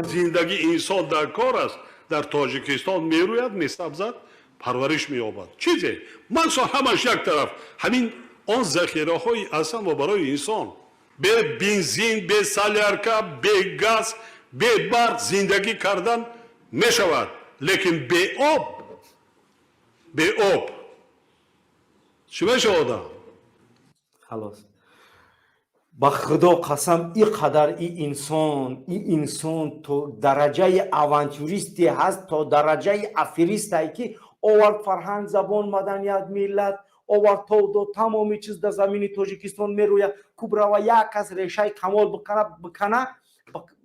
Зиндагии инсон дар кор аст, дар Тоҷикистон мерӯяд, месабзад, парвариш меёбад. Чизе махсусан ҳамаш як тараф, ҳамин он захираҳои аслан ва барои инсон бе бензин, бе солярка, бе газ, бе барқ зиндагӣ кардан мешавад, лекин бе об, бе об чӣ мешавад одам? Халос, ба Худо қасам, и қадар и инсон, и инсон то дараҷаи авантюристе ҳаст, то дараҷаи аферистае, ки овард фарҳанг, забон, маданият, миллат овард, то до тамоми чиз дар замини Тоҷикистон мерӯяд. Кубрава як кас решаи Камол бикана,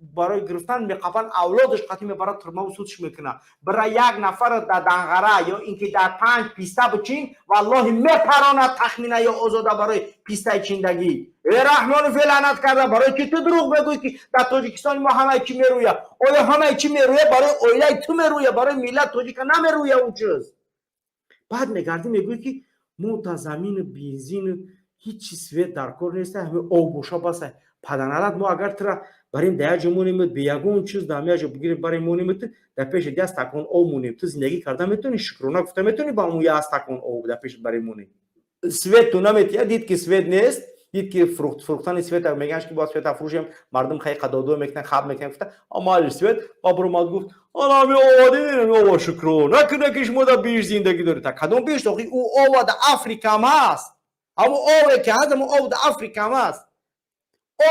барои гирифтан меқапан, авлодаш қатӣ мебарад турмаву судш мекунад. Бира як нафар дар Данғара ё ин ки дар Панҷ писта бичин, валлоҳи, мепаронад Тахмина ё Озода барои пистаи чиндагӣ. Э, Раҳмонов, лаънат карда, барои чи ту дурӯғ мегӯӣ, ки дар Тоҷикистони мо ҳамаи чӣ мерӯяд? Оё ҳамаи чӣ мерӯяд барои оилаи ту мерӯяд, барои миллат тоҷика намерӯяд он чиз? Баъд мегардӣ, мегӯӣ, ки мо дар замину бензину ҳеҷ свет дар кор нест, ҳами об боша баса. Паданалат, мо агар тура барем, дар як ҷо монем, бе ягон чиз дар як ҷо бигирем, барем монем, дар пеши як стакон об монем, ту зиндагӣ карда метавонӣ? Шукрона гуфта метавонӣ ба ҳамун як стакон об дар пеши барем монем? Свет ту наметия, дид, ки свет нест, дид, ки фурӯхтани света мегӯянд, ки бояд света фурӯшем, мардум хай қадодо мекунанд, хаб мекунанд. Гуфта амали свет ба буромад, гуфт: «Анами овадин ова, шукро накуна, ки шумо дар беҳишт зиндагӣ доред». Кадом беҳишт охи? Ӯ ова дар Африкам ҳаст, ҳамун ове ки ҳаст, ҳамун ов дар Африкам ҳаст.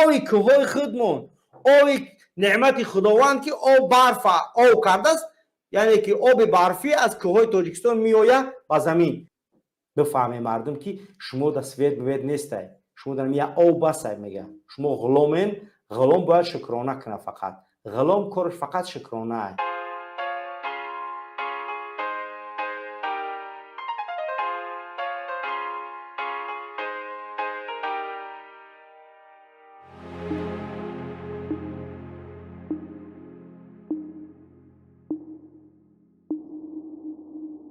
Ови кӯҳҳои худмон, ови неъмати Худованд, ки об барфа об кардааст, яъне ки оби барфӣ аз кӯҳҳои Тоҷикистон меояд ба замин. Бифаҳме мардум, ки шумо дар свет бивет нестай, шумо дар як об басай. Мега, шумо ғуломен, ғулом бояд шукрона кунад фақат, ғулом кораш фақат шукрона.